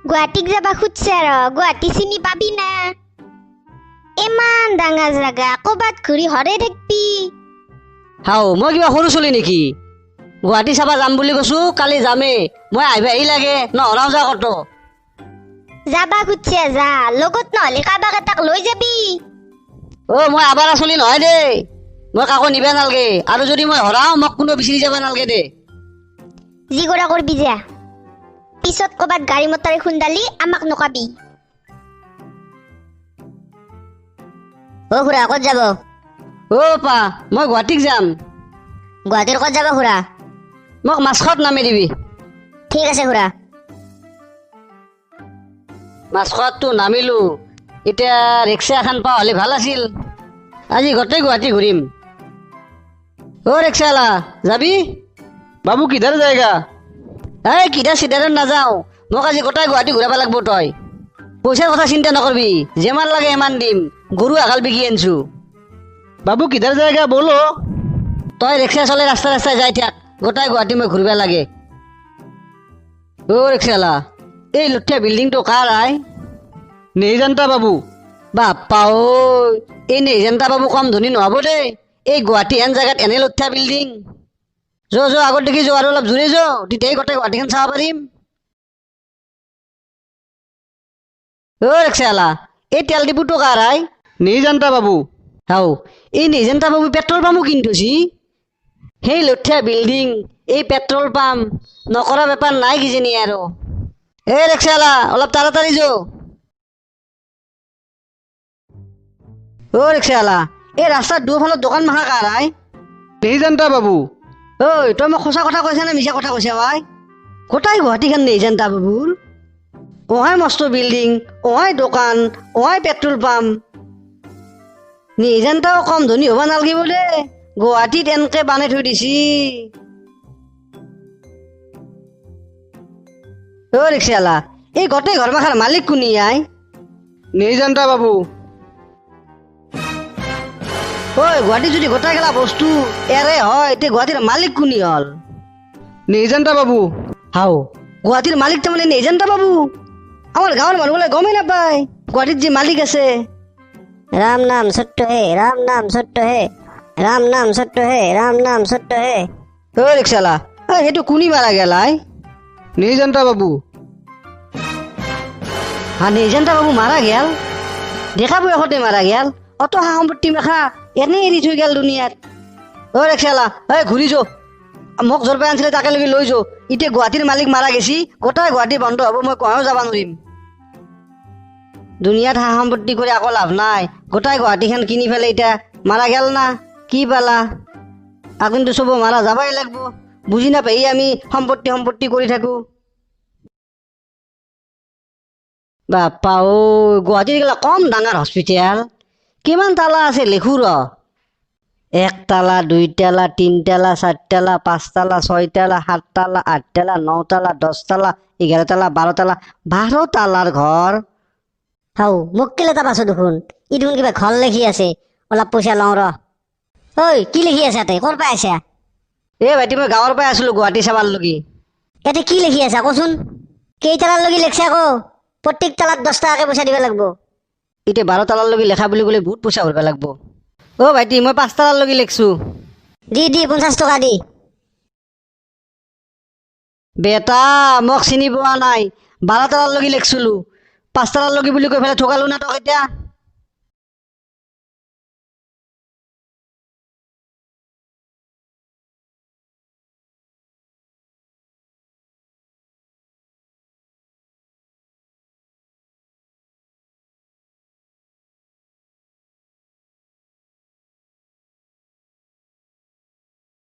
গুৱাহাটীক যাবা খুজছে আৰু গুৱাহাটী চিনি পাবি না? ইমান ডাঙৰ জাগা, ক'বাত ঘূৰি হৰে থাকবি। হাও, মই কিবা সৰু চলি নেকি? গুৱাহাটী চাবা যাম বুলি কৈছো, কালি যামেই। মই আহিব আহি লাগে নহৰাও যা কত। যাবা খুজছে যা, লগত নহ'লে কাৰোবাক এটাক লৈ যাবি। অ' মই আবাৰা চলি নহয় দেই, মই কাকো নিবা নালগে। আৰু যদি মই হৰাও মোক কোনো বিচাৰি যাব নালগে দেই। যি কৰা কৰবি যা, পিছত ক'বাত গাড়ী মটৰে খুন্দালি আমাক নকাবি। অ খুৰা, ক'ত যাব? অ' পা, মই গুৱাহাটীক যাম। গুৱাহাটীৰ ক'ত যাব খুৰা? মোক মাছখোৱাত নামি দিবি। ঠিক আছে খুৰা। মাছখোৱাততো নামিলো, এতিয়া ৰিক্সা এখন পোৱা হ'লে ভাল আছিল। আজি গোটেই গুৱাহাটী ঘূৰিম। অ' ৰিক্সাৱালা, যাবি? বাবু কিধৰ যায়গা? এই কিধৰ চিধাৰত নাযাওঁ, মোক আজি গোটেই গুৱাহাটী ঘূৰাব লাগব। তই পইচাৰ কথা চিন্তা নকৰবি, যিমান লাগে সিমান দিম। গৰু এগাল বিকি আনিছো। বাবু কিধৰ যায়গা বলো? তই ৰিক্সা চলাই ৰাস্তা ৰাস্তাই যাই থাক, গোটেই গুৱাহাটী মই ঘূৰিব লাগে। অ' ৰিক্সাৱালা, এই লুঠীয়া বিল্ডিংটো কাৰ আই? নেহি জানতা বাবু। বাপ্পা ঐ, এই নেহি জানতা বাবু কম ধনী নহ'ব দেই। এই গুৱাহাটী হেন জেগাত এনে লুঠীয়া বিল্ডিং। যো যো আগত দেখি যো, আৰু অলপ জোৰে যো, তেতিয়াই গোটেই গুৱাহাটীখন চাব পাৰিম। অ' ৰিক্সাৱালা, এই তেল ডিপুটো কাৰ আই? নেহি জানতা বাবু। হাও, এই নেহি জানতা বাবু পেট্ৰল পাম্পো কিনি থৈছি। সেই লুঠীয়া বিল্ডিং, এই পেট্ৰল পাম্প, নকৰা বেপাৰ নাই কিজানি আৰু। এই ৰিক্সাৱালা, অলপ তাড়াতাড়ি যো। অ' ৰিক্সাৱালা, এই ৰাস্তাৰ দুফালত দোকান মাখা কাৰ আই? নেহি জানতা বাবু। ঐ, তই মোক সঁচা কথা কৈছা নে মিছা কথা কৈছা ভাই? গোটাই গুৱাহাটীখন নেহি জানতা বাবুৰ। অহাই মস্ত বিল্ডিং, অহাই দোকান, অহাই পেট্ৰল পাম্প। নেহি জানতাও কম ধনী হ'ব নালাগিব দেই, গুৱাহাটীত এনেকে বানাই থৈ দিছি। অ' ৰিক্সাৱালা, এই গোটেই ঘৰ মাখাৰ মালিক কোনি আই? নেহি জানতা বাবু। ঐ, গুৱাহাটীত যদি গোটাই গেলা বস্তু এৰে হয়, তে গুৱাহাটীৰ মালিক কোনি হ'ল? নেহি জানতা বাবু। হাও, গুৱাহাটীৰ মালিক তাৰমানে নেহি জানতা বাবু? আমাৰ গাঁৱৰ মানুহবিলাক গমেই নাপায় গুৱাহাটীত যে মালিক আছে। ৰাম নাম সত্য হে, ৰাম নাম সত্য হে, ৰাম নাম সত্য হে, ৰাম নাম সত্য হে। ঐ ৰিক্সাৱালা, ঐ সেইটো কোনি মাৰা গেলাই? নেহি জানতা বাবু। হা, নেহি জানতা বাবু মাৰা গেল? ডেকা বয়সতে মাৰা গেল, অত সা সম্পত্তি মাখা এনেই এৰি থৈ গেল দুনিয়াত। ঐ ৰিক্সাৱালা, ঐ ঘূৰি যো, মোক য'ৰ পৰা আনিছিলে তাকে লগি লৈ যো। এতিয়া গুৱাহাটীৰ মালিক মাৰা গেছি, গোটেই গুৱাহাটী বন্ধ হ'ব, মই কহেও যাব নোৱাৰিম। দুনিয়াত সা সম্পত্তি কৰি একো লাভ নাই, গোটেই গুৱাহাটীখন কিনি পেলাই এতিয়া মাৰা গেল না, কি পালা? কিন্তু চব মাৰা যাবই লাগব, বুজি নাপাই আমি সম্পত্তি সম্পত্তি কৰি থাকো। বাপ্পা ঐ, গুৱাহাটীত গেলা কম ডাঙৰ হস্পিটেল, কিমান তালা আছে লেখো ৰ। এক তালা, দুই তালা, তিন তালা, চাৰি তালা, পাঁচ তালা, ছয় তালা, সাত তালা, আঠ তালা, ন তালা, দহ তালা, 11 তালা, 12 তালা, 12 তালাৰ ঘৰ। হাও, মোক কেলে এটা পাছো দেখোন, ই দেখোন কিবা ঘৰ লিখি আছে, অলপ পইচা লওঁ ৰ। ঐ, কি লিখি আছা তই, ক'ৰ পৰা আছা? এই ভাইটি, মই গাঁৱৰ পৰাই আছিলো গুৱাহাটী চাবাৰ লগি। ইয়াতে কি লিখি আছা কচোন? কেইতালাৰ লগি লিখছা আকৌ? প্ৰত্যেক তালাত 10 টকাকে পইচা দিব লাগব। এতিয়া 12 তালাৰ লগি লেখা বুলি ক'লে বহুত পইচা ভৰিব লাগব। অ' ভাইটি, মই 5 তালাৰ লগি লিখছো। দি দি, 50 টকা দি। বেটা, মোক চিনি পোৱা নাই? 12 তালাৰ লগি লিখছিলো, 5 তালাৰ লগি বুলি কৈ পেলাই ঠগালো না তোক এতিয়া?